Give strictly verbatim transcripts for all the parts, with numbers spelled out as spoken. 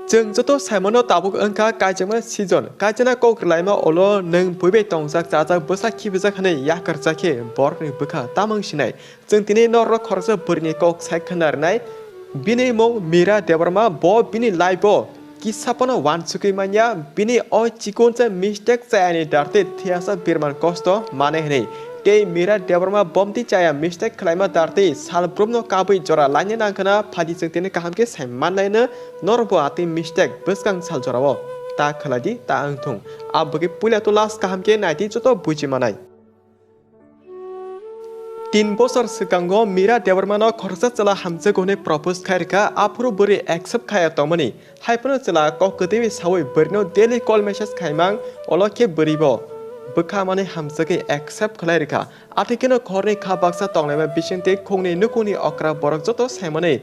Chwng joto saimano tabuk wngkha kaijakmani season. Kaijana kok rwlaima ulo nwng buibai tongjak, chajak, bwsa khibijak hwnwi yakarjak khe borokni bwkha tamang sinai. Chwng tini norok khoroksa bwrwini kok sai khna rwnai. Bini mung Mira Debbarma, bo bini life-o kisa phano uansugwi manya. Bini o chikonsa mistake chayani dartwi thiyasa birman kosto manai hwnwi. Tei Mira Debbarma bomti chaya mistake khwlaima dartwi salbrumno kabwi jora laina nangkhwna phadi chwng tini kaham khe sai manlaino. Norokbo atwi mistake bwskang sal jorao ta khwlaidi, ta wngthung. Abagwi puila to last kaham khe naidi, joto buji manai. Tin bosor swkango Mira Debbarmano khoroksa chwla hamjak hwnwi propose khai rwkha, aphuru bwrwi accept khaya tongmani. Haiphano chwla kok kwtwi sawi bwrwino daily call message khaimang, olo khe bwrwibo bwkha manwi hamjagwi accept khlai rwkha. Atwikeno khorni kha baksa tonglaima bisingtwi khungni nukhungni okra borok joto saimani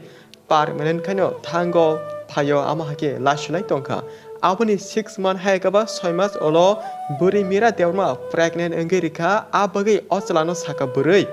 permanent khaino thango phaio, amo hai khe lasulai tongkha. Aboni six month hai khe ba soi mas ulo bwrwi Mira Debbarma pregnant wngwi rikha, a bagwi o chwlano sakha bwrwi,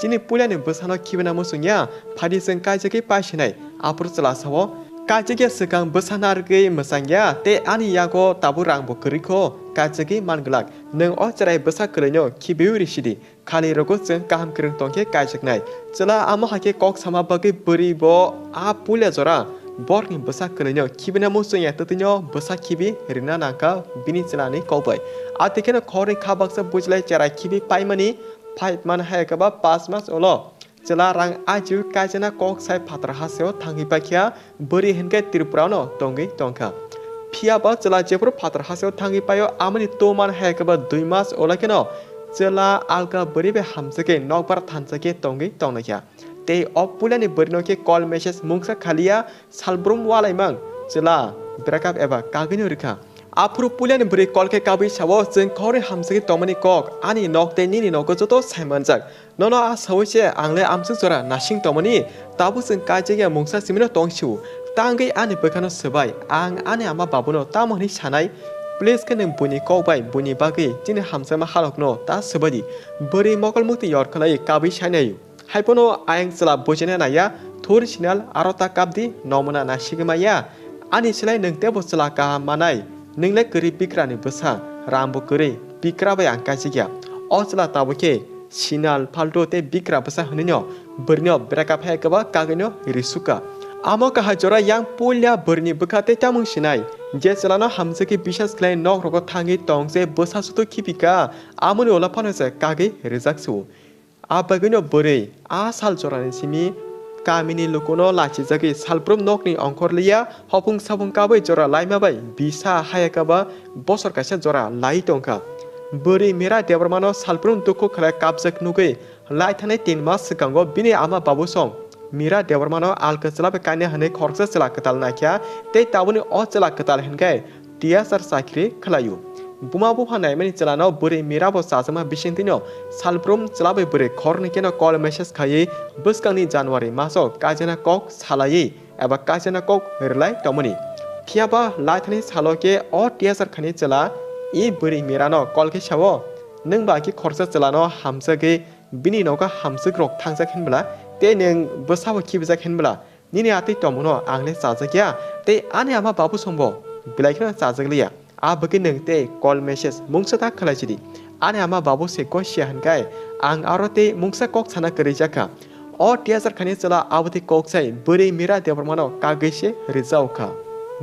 "Chini puilani bwsano khibina muchungya, phadi chwng kaijagwi paisinai." Aphuru chwla sao, "Kaijakya swkang bwsa narwgwi mwchangya, tei ani yago tabuk rangbo kwrwi kho, kaijagwi manglak, nwng o chwrai bwsa kwrwino khibiwi risidi." Khali rogo chwng kaham kwrwng tongkhe kaijaknai. Chwla amo hai khe kok sama bagwi bwrwi bo a puila jora borokni bwsa kwrwino khibina muchungya twtwino bwsa khibi rina nangkha bini chwlani kokbai. Atwikeno khorni kha baksa bujlai cherai khibi paimani five month hai khe ba panch mas ulo chwla rang ajiwi kaijana kok sai phatar haseo thangwi paikha. Bwrwi hinkhe Tripura no tongwi tongkha. Phiya ba chwla jephuru phatar haseo thangwi paio, amoni toman hai khe ba dui mas ulo kheno chwla alka bwrwi bai hamjagwi nokbar thansa khe tongwi tongnaikha. Tei o puilani bwrwino khe call message mungsa khaliya, salbrum walaimang chwla breakup eba kagwino rikha. Aphuru puilani bwrwi call khe kabwi sao, "Chwng khorwi hamjagwi tongmani kok, ani nok tei nini nogo joto saimanjak. Nono a sawi se ang le amswk jora nasing tongmani, tabuk chwng kaijakya mungsa simino tong sio. Tangwi ani bwkhano swbai, ang ani ama babuno tamo hwnwi sanai? Please khe nwng buini kok bai buini bagwi chini hamjakma halokno ta swbai di." Bwrwi mokol mukti yor khlai kabwi sai naio. Haiphano ayang chwla bujina naiya, "Thur sinal aro ta kap di, nomuna nasigwi maya. Ani slai nwng teibo chwla kaham manai, nwng le kwrwi bikrani bwsa, rangbo kwrwi, bikra bai ang kaijakya." O chwla tabuk khe sinal, phaltu tei bikra bwsa hwnwino bwrwino breakup hai khe ba kagwino risukha. Amo kahai jora yang puila bwrwini bwkha tei tamung sinai, je chwlano hamjagwi bisas khlai nok rogo thangwi tong se bwsa sutu khibika, amoni ulo phano se kagwi rijak sio. A bagwino bwrwi a sal jorani simi kamini lukuno lachijagwi salbrum nokni ongkhor liya, hopung sapung kabwi jora laima bai bisa hayakaba bosor kaisa jora lai tongkha. Bwrwi Mira Debbarmano salbrum dukhu khlai kapjak nugwi lai thanai tin mas swkango bini ama babu song Mira Debbarmano alka chwla bai kanya hwnwi khoroksa chwla kwtal naikha, tei tabukni o chwla kwtal hinkhe tiyasar chakri khlaio. Buma bupha naimani chwlano bwrwi Mira bo chajakma bisingtwino salbrum chwla bai bwrwi khoroknwi kheno call message khaiwi bwskangni January maso kaijana kok salaiwi eba kaijana kok rwlai tongmani. Phiya ba lai thani salo khe o tiyasar khani chwla i bwrwi Mirano call khe sao, "Nwng ba khe khoroksa chwlano hamjagwi bini nogo hamjwk rok thangjak hinbla, tei nwng bwsabo khibijak hinbla, nini atwi tongmungno ang le chajakya, tei ani ama babu songbo belai kheno chajak liya. A bagwi nwng tei call message mungsa ta khlai sidi. Ani ama babu se gosia hinkai ang aro tei mungsa kok sana kwrwi jakha." O tiyasar khani chwla abotwi kok sai bwrwi Mira Debbarmano kagwi se rijao kha.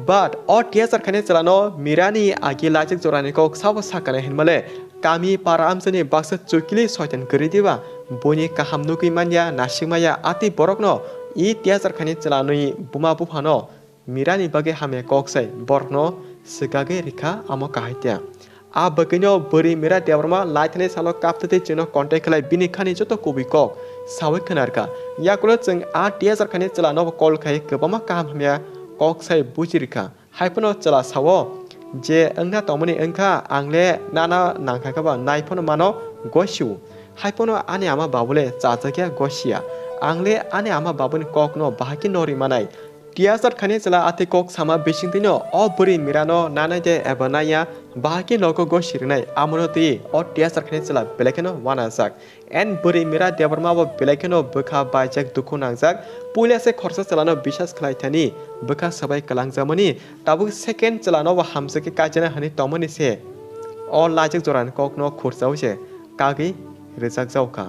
But o tiyasar khani chwlano Mirani agi lachik jorani kok sabo sakana hinmale, kami para amchaini baksa chukili soitan kwrwi diba? Buini kaham nugwi manya, nasikmaya atwi borokno i tiyasar khani chwlanwi buma buphano Mirani bagwi hamya kok sai borokno swkagwi rikha, amo kahai tiya. A bagwino bwrwi Mira Debbarma lai thani salo kaptwi tei chwngno contact khlai bini khani joto kubui kok sawi khwnarkha. Yakulo chwng a tiyasar khani chwlanobo call khai kwbangma kaham hamya kok sai buji rikha. Haiphano chwla sao, "Je wngna tongmani wngkha, ang le nana nangkha khe ba nai phano mano gosio. Haiphano ani ama babu le chajakya gosia. Ang le ani ama babuni kokno bahai khe nori manai. Tiyasar khani chwla atwi kok sama bisingtwino o bwrwi mirano nanai de eba naiya, bahai khe nogo gosi rwnai, amono twi o tiyasar khani chwla belai kheno uanajak. En bwrwi mira Debbarma bo belai kheno bwkha baijak, dukhu nangjak. Puila se khorsa chwlano bisas khlai thani bwkha swbai kwlangjakmani, tabuk second chwlano bo hamjak khe kaichana hwnwi tongmani se o lajak jorani kokno khursaui se kagwi rwjakjak kha.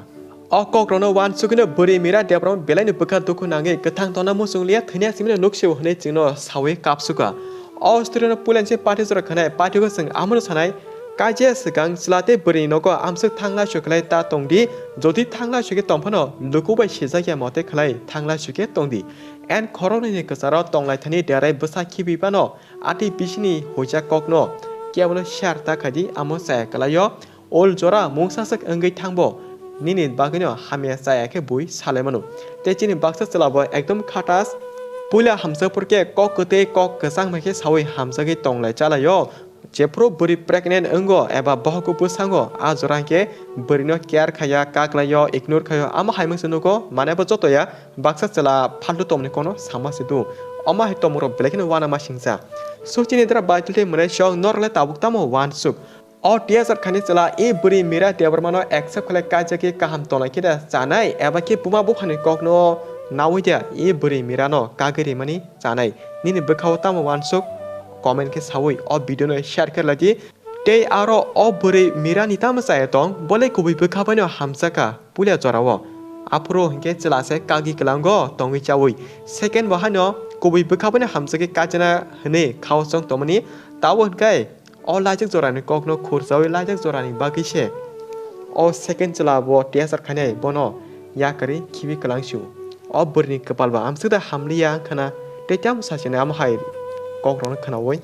O kokrokno uansugwino bwrwi mira Debbarma belaino bwkha dukhu nangwi kwthang tongna muchung liya, thwini aswkmino nuksio hwnwi chwngno saui kapsukha. O storyno puilainse party jora khwnai, party-o chwng amono sanai, kaisa swkang chwla tei bwrwini nogo amswk thangla sukhlai ta tongdi, jodi thangla sukhe tongphano luku bai sijakya mote khlai thangla sukhe tongdi. En khoroknwini kwcharo tonglaithani derai bwsa khibiphano atwi bisini huijak kokno kebono share ta khaidi, amo chaya kwlaio. Ol jora mungsaswk wngwi thangbo, nini bagwino hamya chaya khe bui salaimano. Tei chini baksa chwlabo ekdom khatas. Puila hamjakphuru khe kok kwtwi kok kwchang bai khe saui hamjagwi tonglai chalaio. Jephuru bwrwi pregnant wngo eba bohok bwsango, a jora hwnkhe bwrwino care khaiya, kaklaio, ignore khaio, amo hai mungsa nugo, manebo jotoya baksa chwla phaltu tongmani kono sama se do. Omo hai tongmungrok belai kheno uanama singcha. So chini dra Baitul tei mwnaisong norokle tabuk tamo uansuk? O tiyasar khani chwla e bwrwi mira Debbarmano accept khlai kaijak khe kaham tongnai khe da chanai, eba khe buma buphani kokno naui da e bwrwi mirano kagwi rimani chanai? Nini bwkhao tamo uansuk? Comment khe saui o video no share khe laidi. Tei aro o bwrwi mirani tamo chaya tong? Bole kubui bwkha baino hamjakha puila jorao. Aphuru hinkhe chwla se kagwi kwlango tongwi chaui. Second bo haino kubui bwkha baino hamjakhe kaichana hwnwi khao chong tongmani. Tabo hinkhe o lajak jorani kokno khurjaui lajak jorani bagwi se o second chwla bo tiyasar khainai, bono yakarwi khibi kwlangsio. O bwrwini kwpal ba amswk da hamliya wngkha na, tei tamo sachinai amo hai kokrokno khwnaui.